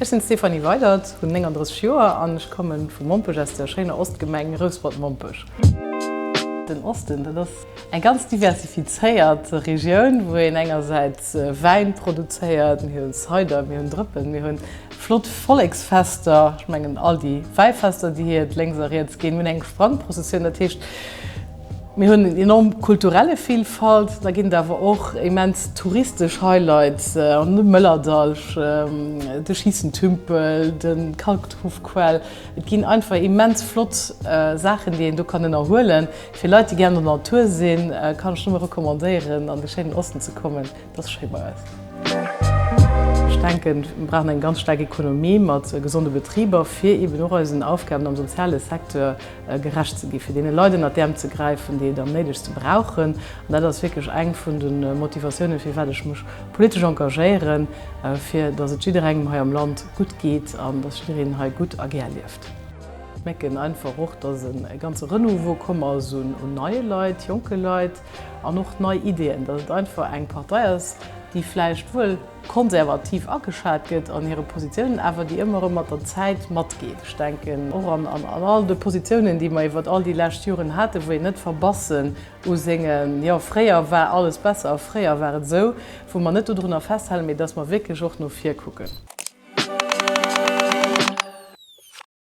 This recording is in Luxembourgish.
Ech sinn d'Stéphanie Weydert, hunn 39 Joer an ech komme vu Mompech aus der schéiner Ostgemeng Rouspert-Mompech. Den Osten, dat ass eng ganz diversifizéiert Regioun, wou een engersäits Wäin produzéiert, mir hunn Cider, mir hunn Drëppen, mir hunn flott Volleksfester, ech mengen all déi Wäifester, déi hier lénks a riets ginn, mir hunn eng Sprangprozessioun, dat heescht, Mir hunn en enorm kulturelle Vilfalt, da ginn et awer och immens touristesch Highlights, de Mëllerdall, de Schiessentümpel, de Kalktuffquell. Et ginn einfach immens flott Saachen, déi een do kann ënnerhuelen. Fir Leit, déi gär an der Natur sinn, kann ech nëmme recommandéieren, an de schéinen Osten ze kommen. Et ass schéi bei eis. Ech denken, mir brauchen eng ganz staark Ekonomie mat gesonde Betriber, fir eeben och eisen Aufgaben am soziale Secteur gerecht ze ginn, fir deene Leit ënnert d'Äerm ze gräifen, déi et am néidegste brauchen. An dat ass wierklech eng vun de Motivatiounen, firwat ech mech politesch engagéieren, fir datt et jidderengem hei am Land gutt geet an datt jiddereen hei gutt a gär lieft. Ech mierken einfach och, datt e ganze Renouveau komm ass un neie Leit, jonke Leit an och nei Ideeën, datt et einfach eng Partei ass, déi vläicht wuel, konservativ ageschat gëtt an hire Positiounen, awer déi ëmmer erëm mat der Zäit matgeet. Ech denken och an all de Positiounen, déi mer iwwert all déi lescht Joren haten, wou een net verbassen u sengen, jo fréier war alles besser a fréier war et esou, wou mer net dodrunner festhalen, mee dass mer wierklech och no vir kucken.